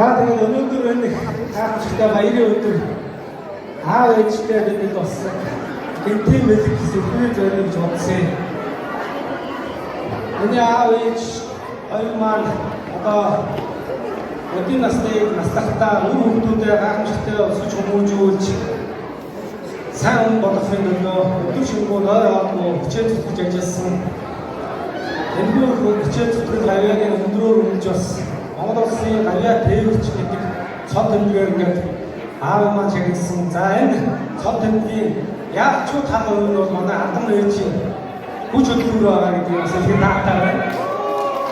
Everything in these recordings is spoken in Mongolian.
За, тэгээд өнөөдөр энэ гайхамшигтай баярын өдөр аав ээжтэй бидэнд болсон гэнтийн бэлэг сюрприз өрнө гэж бодсон юм. Миний аав ээж хоёр маань одоо өдний насны наслахтаа үр хүүхдүүдээ гайхамшигтай өсгөж хүмүүжүүлж, сайн хүн болгохын төлөө өдөр шөнөгүй нойр хоолгүй хичээл зүтгэж ажилласан. Энэхүү хичээл зүтгэл гавьяагийн өндрөөр үнэлж бас Монгол улсын гавьяа тээвэрч гэдэг цод тэмдгээр ингээд аав маань чагнасан. За, энэ цод тэмдгийн яг ч тал хувь нь бол манай хадам ээжийн хүч хөдөлгөөр байгаа гэдгийг бас их таатай байна.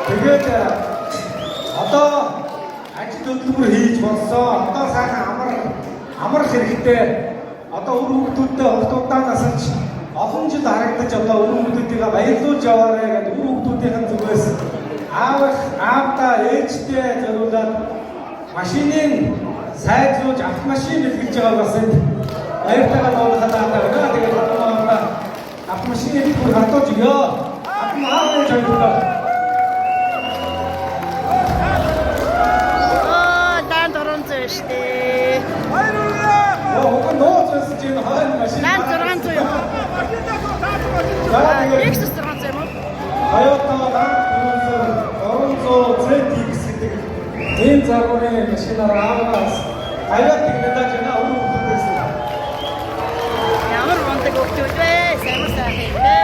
Тэгээд одоо ажил хөдөлмөр хийж болсон. Одоо сайхан амар амрах хэрэгтэй. Одоо үр хүүхдүүдтэй урт удаан насалж, олон жил харагдаж, одоо үр хүүхдүүдийгээ баярлуулж яваарэ гэдэг үр хүүхдүүдийн зүгээс аав аавдаа ээжтэй зориулаад машиныг сайжруулж, автомашин бэлгэлж байгаа бас энд баяртайгаа дуулахад таатай байна. Тэгээд одоо автомашиныг бүр хардуулж өгөө. Хадам аав ээж хоёроо. Оо, даан 600 шүү дээ. Йоо, уг нь нууц байсан чинь хойно машин. Даан 600 юм. За, тэгээд Lexus 600 юм уу? Toyota Land Cruiser 300 ZX гэдэг ийм загварын машинаар ааваас авиат тэгнэж байна үр хүүхдүүдээс. Ямар мундаг хөвгүүд вэ? Ямар сайхан юм бэ?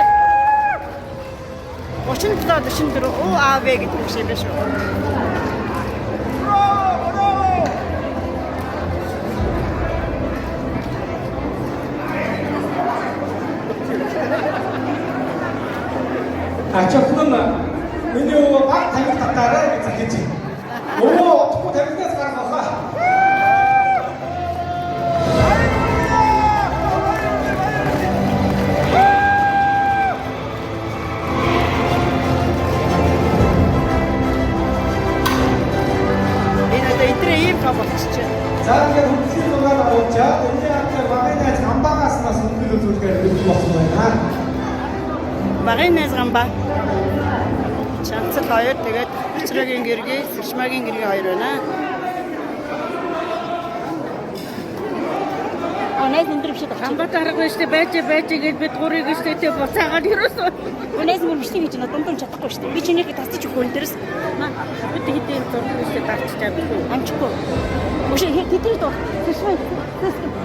37 44 УАВ гэдэг биш юм байна шүү. Ачаалт нь миний өвөө баг тамхи татаарай гэж захиж. Өвөө удахгүй тамхинаас гарах байхаа. Энэ одоо эдрээ ийм том болчихжээ. За, тэгэхээр хөгжлийн дугаар оруулжаа. Энэний ард багын найз Гамбагаас нас хүндэтгэл үзүүлэхээр бэлэн болсон байна. Багын найз Гамба. Чанцал хоёр, тэгээд Очрогийн гэргий, Сэршмагийн гэргий хоёр байна. А найз өндөр биш үү? Хамбат арга штэ байж байж гэж бид гурыг штэ тэг буцаагаад ерөөсөө. Найз мөр бичлэг хийж байна. Дунд нь чадахгүй штэ. Би чинийхээ тасдаж өгөх энэ дээрс Бид хэдийн зураг штэ дарч чадахгүй. амжихгүй. Өшөө тэдний дуу. Сэршмаг.